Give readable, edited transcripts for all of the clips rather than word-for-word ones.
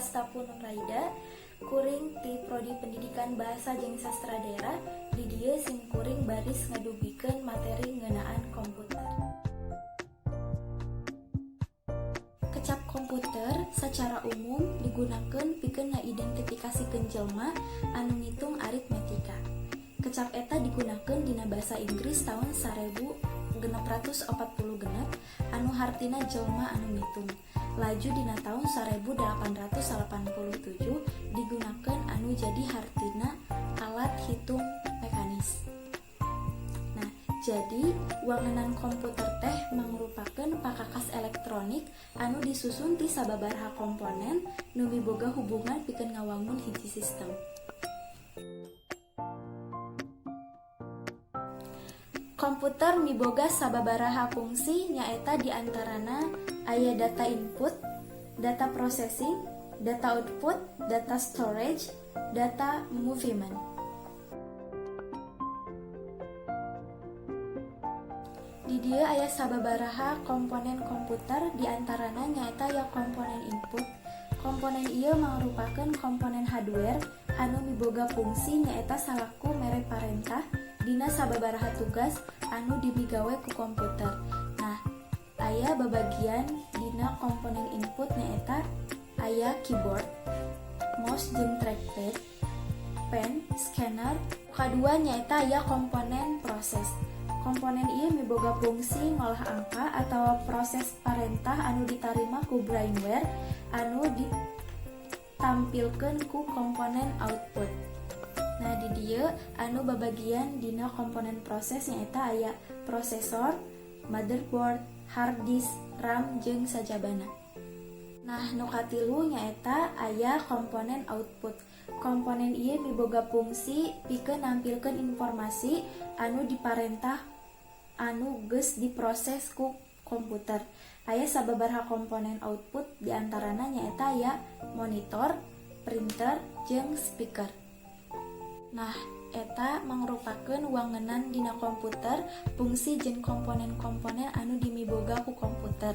Sastapu Nuraida, kuring ti Prodi Pendidikan Bahasa jeung Sastra Daerah. Di dieu sim kuring baris ngadugikeun materi ngeunaan komputer. Kecap komputer secara umum digunakeun pikeun ngaidentifikasikeun jelma anu ngitung aritmetika. Kecap eta digunakeun dina basa Inggris taun 1646 anu hartina jelma anu ngitung. Laju dina taun 1887 digunakeun anu jadi hartina alat hitung mekanis. Nah, jadi wangenan komputer teh mangrupakeun pakakas elektronik anu disusun ti sababaraha komponen nu miboga hubungan pikeun ngawangun hiji sistem. Komputer miboga sababaraha fungsi, nyaeta diantarana aya data input, data processing, data output, data storage, data movement. Di dieu aya sababaraha komponen komputer, diantarana nyaeta aya komponen input. Komponen ieu mangrupakeun komponen hardware anu miboga fungsi nyaeta salaku mere parentah dina sababaraha tugas anu dimigawe ku komputer. Nah, aya babagian dina komponen input nyaeta aya keyboard, mouse jeung trackpad, pen, scanner. Kadua nyaeta aya komponen proses. Komponen ieu miboga fungsi ngolah angka atawa proses parentah anu ditarima ku brainware anu ditampilkeun ku komponen output. Nah, di dieu anu babagian dina komponen proses nyaeta aya prosesor, motherboard, hard disk, RAM jeung sajabana. Nah, nu katilu nyaeta aya komponen output. Komponen ieu miboga fungsi pikeun nampilkeun informasi anu diparentah anu geus diproses ku komputer. Aya sababaraha komponen output, diantarana nyaeta aya monitor, printer, jeung speaker. Nah, eta mangrupakeun wangenan dina komputer, fungsi jeung komponen-komponen anu dimiboga ku komputer.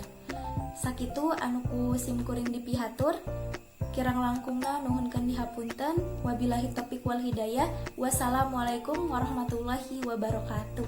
Sakitu anu ku sim kuring dipihatur. Kirang langkungna nuhunkeun dihapunten. Wabillahi taufik wal hidayah. Wassalamualaikum warahmatullahi wabarakatuh.